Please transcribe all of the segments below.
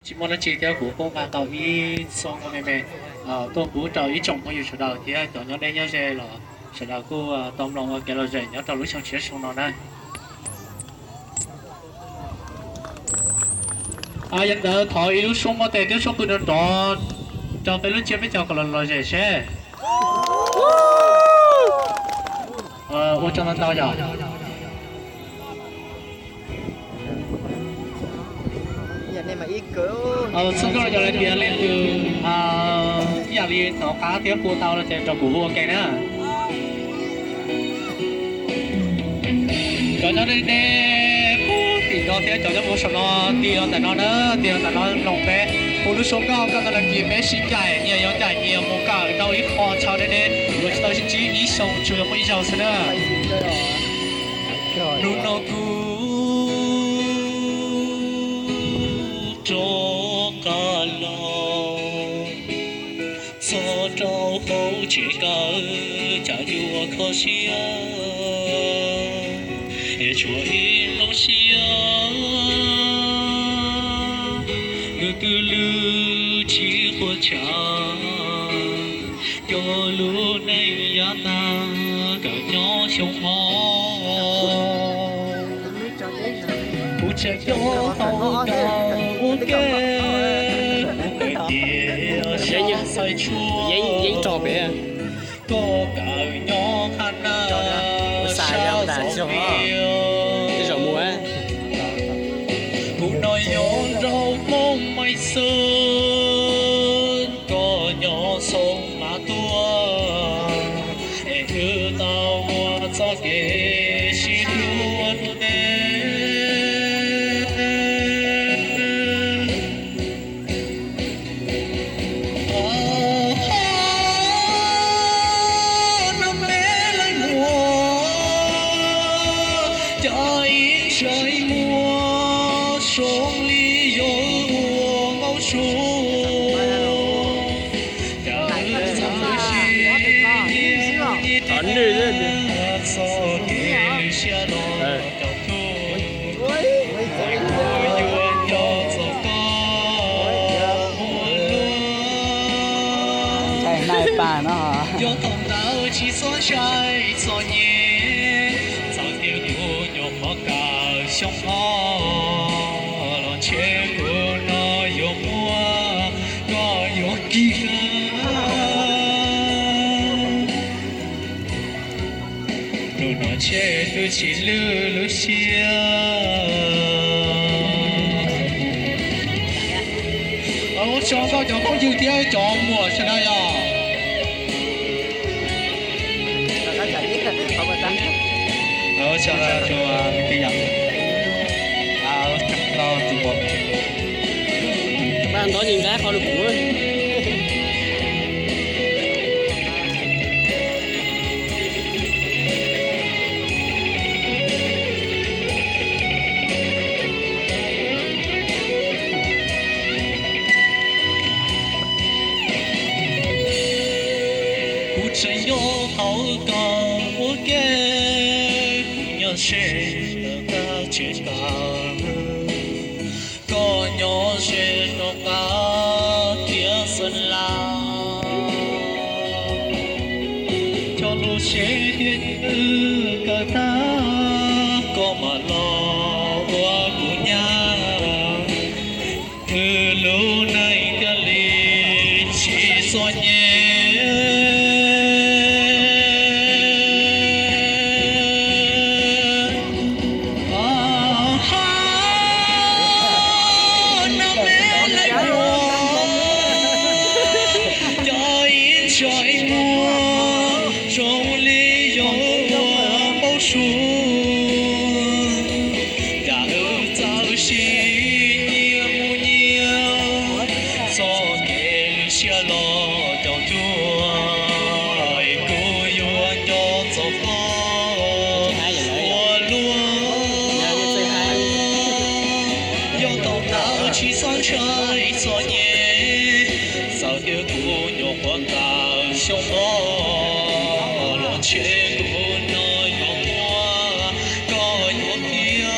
Tsis muaj dab tsi thiab, kuv kuj nqa tau ib txoj nkauj me me tuaj pub rau ib tsoom phooj ywg sawv daws thiab cov nyob deb nyob ze los sawv daws kuj tau mloog ua kev lom zem nyob rau lub xyoo tshiab xyoo no na. Yog li ntawd thov ib lub suab npau tes thiab suab qw nrov nrov rau peb lub tsiab peb caug kom lom zem seb. Ua tsaug ntau ntau yom. Txog koj los yog hais tias leej twg ib yam li hnov qab thiab pom tau no ces nrog kuv ua ke na. Cov nyob deb deb puag tim no thiab cov nyob puag saum no, tig los ntawm no na, tig los ntawm no mloog peb hu lub suab nkauj, koj tau los kis peb sib ncaim, nyias yuav ncaim nyias mus kawm tau ib qho tshauv deb deb, yuav tsis tau sib ntsib ib xyoo tsuas yog muaj ib zaug xwb na. Hnub no kuv rov qab los txog rau hauv tsev kawm, cas yuav kho siab es tshuav ib lub siab lwj twg lwj tsis quaj tshav, cov lub neej yav tag kawm nyob xyoo hmo. Kuv tseem nyob tau kawm ua ke, kuv kawm tiav sab xaim tshuaj, koj kawm nyob qhab na sab xaum tiag. Kuv no nyob nraum Moob Maiv Xwb, koj nyob Xoo Mav Tuam, es wb tau ua txoj kev sib hlub ua ntev. No me leej muam, cas ib ntsais muag zoo li yog ua nkaus su, cas wb txawm sib nyiam nyiam txoj kev lwm siab los caum cuag, kuv yuav nco txog koj ua luaj. Yog thaum ntawd tsis txhob ntshai txom nyem, txawm tias kuv nyuam qhuav kawm xyoo hmo los ntshe kuv no yuav muab koj yuav kis. Hnub no ntshe twb tsis lwj lub siab. Ua tsaug koj cov phooj ywg thiab cov muam sawv daws yom. Ua tsaug rau tus yam. Ua tsaug rau tus muam. Pab ntov nqi nqab qhov rau kuv. Kuv tseem nyob hauv koj ua ke, kuv nyob ze rau qab tsev kawm, koj nyob ze rau qab tiaj xas las. Cov lus seb tias wb kawm tag koj mam los ua kuv nyab, wb lub neej thiaj li tsis txom nyem. Cov ib ntsais muag zoo li yog ua npaum suav, cas wb txawm sib nyiam mus nyiam, txoj kev lwm siab los caum cuag, kuv yuav nco txog koj ua luaj. Yog thaum ntawd tsis txhob ntshai txom nyem, txawm tias kuv nyuam qhuav kawm xyoo hmo los ntshe kuv no yuav muab koj yuav kiag.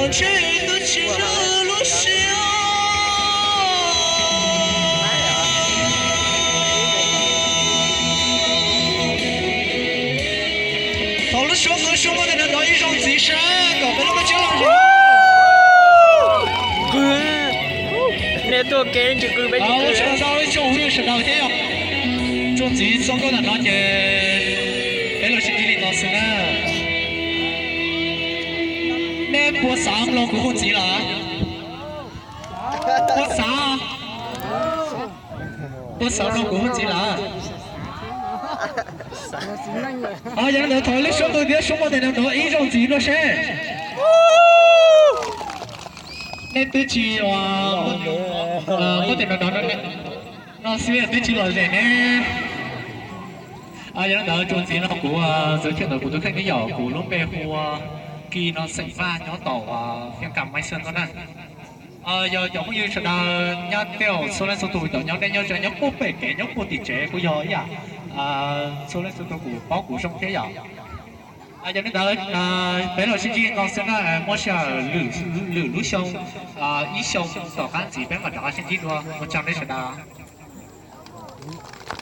Tsis twb tsis nrog lub siab. Thov lub suab qw suab muab tes nrov nrov ib zaug ntxiv saib kom peb lub koj tsiab los zoo. Nej tuaj kev tsis qw peb tsis qw. Sawv daws thiab os. Tsuas ntxiv txoj nkauj ntawm no ces peb los sib ntsib li no xwb na. Nej puas xav mloog kuv hu ntxiv lawm? Puas xav? Puas xav mloog kuv hu ntxiv lawm? Yog li ntawd thov lub suab qw thiab suab muab tes nrov nrov ib zaug ntxiv no seb. Nej twb tsis muab tes nrov nrov no xwb twb tsis lom zem ne. Yog li ntawd tsuas ntxiv no kuv txawv chawj ntawm kuv tus kheej thiab yom, kuv lub npe hu ua Kis no xeem Vaj nyob tom Xeev Khuam Maiv Xeem no na. Yog cov phooj ywg sawv daws nyob tej txhua leej txhua tus cov nyob deb nyob ze nyob puag pem kev nyob puag tim tsev kuj yog ib yam, txhua leej txhua tus kuj paub kuv zoo thiab yom. Yog li ntawd peb los sib ntsib no xwb na, muaj sij hawm lwm lub xyoo, ib xyoo tom qab ntxiv peb mam rov qab sib ntsib dua, ua tsaug nej sawv daws.